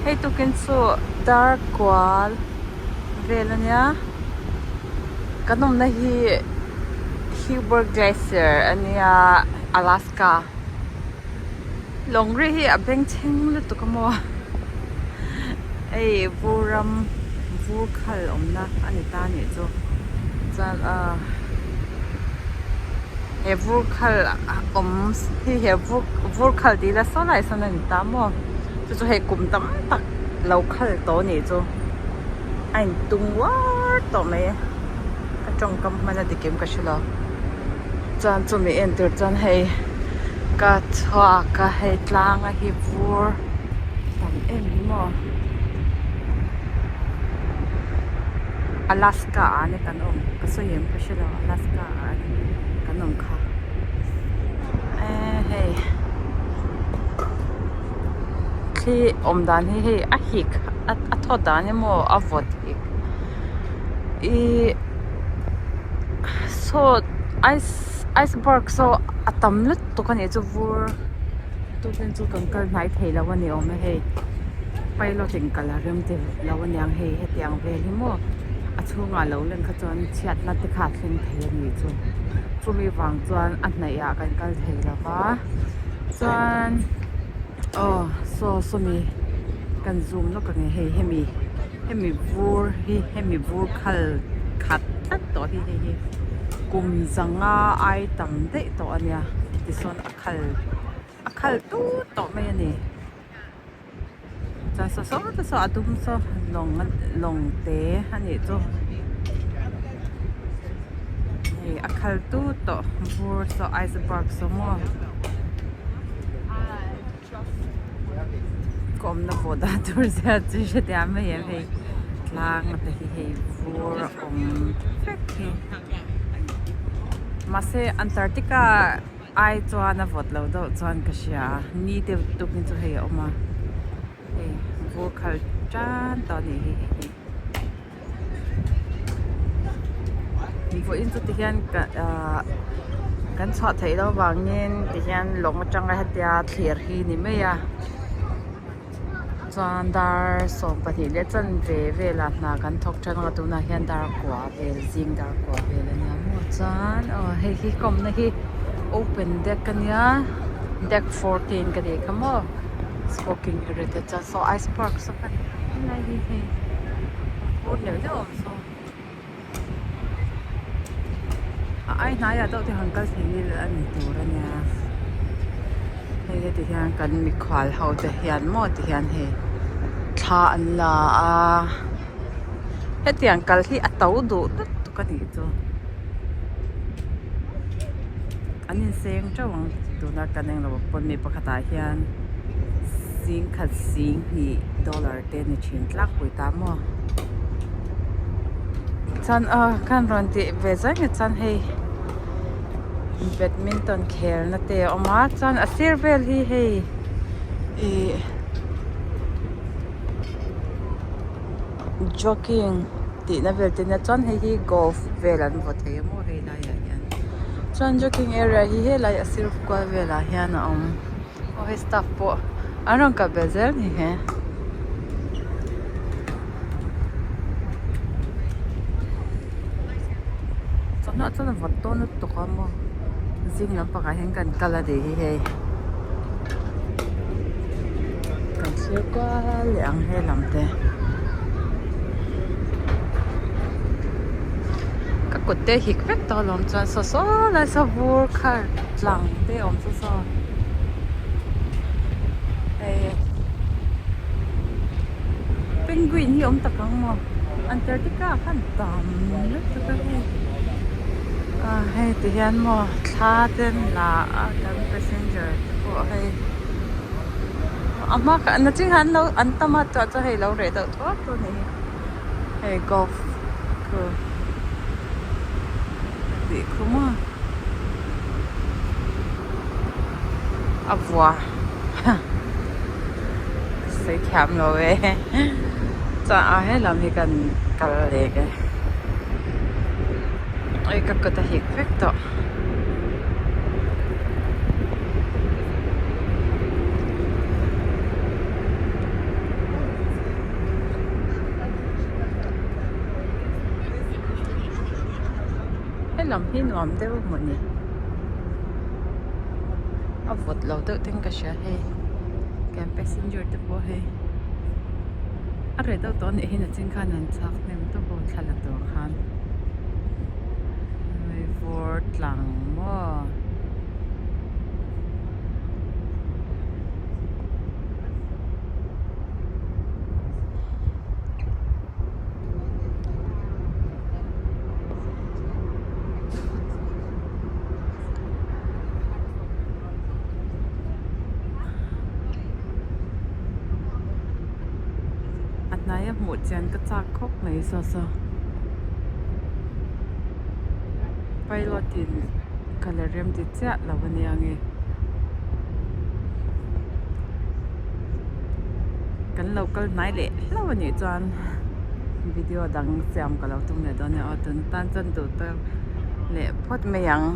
Hei tukin chu dar kual vel a nia kan awmna hi Huber Glacier a nia Alaska lawng ri hi a bengchheng lutuk a maw hei vur ram vur khal awmna a ni ta a nih chu chuan ah he vur khal awm hi he vur vur khal tih ila saw lai sawn a ni ta maw chu chu hei kum tam tak lo khal tawh a nih chu a in tung uar tawh mai a ka tawngkam hman a dik em ka hre lo chuan chumi en tur chuan hei ka chhuak a hei tlang a hi vur tam em hi maw Alaska ah ania kan awm ka sawi em ka hre lo Alaska ah kan awm kha eee hei thli awm dan hi hei a hik a thawt dan hi maw a vawt hik ihh saw ice iceberg saw a tam lutuk a nih chu vur tukin chu kan kal hnai thei lo a ni awm e hei pilot in kal a rem ti lo a niang hei hetiang vel hi maw a chhungah lo len kha chuan chhiatna te kha a thleng thei a nih chu chumi vang chuan a hnaih ah kan kal thei lo va chuan aw saw sawmi kan zoom lawk ang e hei hemi hemi vur hi hemi vur khal khat tlat tawh hi hei hi kum zanga ai tam daih tawh a nia tisawn a khal a khal tut tawh mai a ni. Chuan saw saw te saw a dum saw lawng lawng te a nih chu hei a khal tut tawh vur saw iceberg saw maw ka awmna pawh dah tur zia chu hrethiam mai em hei tlang te hi hei vur a awm vek hi mahse Antarctica ai chuan a vawt lo deuh chuan ka hria a ni deuh tukin chu hei a awm a hei vur khal tan tawh a nih hi hei hi vawiin chu tihian ka ahh kan chhuah theih loh avangin tihian lawng atanga hetia thlir hi ni mai a. Chuan dar 12 leh chanve velah hna kan thawk tan a tunah hian dar kua vel zing dar kua vel a nia maw chuan aw hei hi ka awmna hi open deck a nia deck 14 ka tih kha maw smoking area te chuan saw ice park saw kha helai hi hei vur neuh neuh a awm saw a ai hnaiah deuh te han kal thei ila a ni tur a nia hei heti hian kan mikhual ho te hian maw ti hian hei thla an la a hetiang kal hi a to duh lutuk a nih chu an inseng teuh ang tuna kan englo pawn mi pakhatah hian singkhat singhnih dollar te ni thin tlangpui ta maw. Chuan aw khan rawn tih ve zai nge chuan hei badminton khel na te a awm a chuan a sir vel hi hei ih jogging tih na vel te nia chuan hei hi golf vel an vaw thei a maw hei laiah hian chuan jogging area hi helai a sir kual velah hian a awm aw hei staff pawh an rawn kal ve zel ni he. Chawhnuah chuan a vawt dawn lutuk a maw zing lampangah hian kan kal a nih hi hei kan thlir kual leh ang he lam te ka kut te a hik vek tawh alawm chuan saw saw lai saw vur kha tlang te a awm saw saw hei. Penguin hi awm tak ang maw Antarctica ah khan tam lutuk a hei ah hei ti hian maw thla te an la a kan passenger te pawh hei a hma kha nachin khan an lo an tam a chuah chuan hei lo reh deuh thuak tawh a nih hi hei golf khu tih khu maw a vua. Sawi thiam lo e chuan a helam hi kan kal leh e oi ka kut a hik vek tawh. lam hi nuam deuh mawni a vawt lo deuh ten ka hria hei kan passenger te pawh hei a reh deuh tawh a nih hi nachin khan an chhak hnem tawp a thla la tur khan hei vur tlang maw. A hnaia hmuh chian ka chak khawp mai saw saw pilot in colour rem ti chiah lo a nia nge. Kan lo kal hnai leh hlauh a nih chuan video dang siam ka lo tum leh dawn a aw tun tan chuan duh tawk leh phawt mai ang.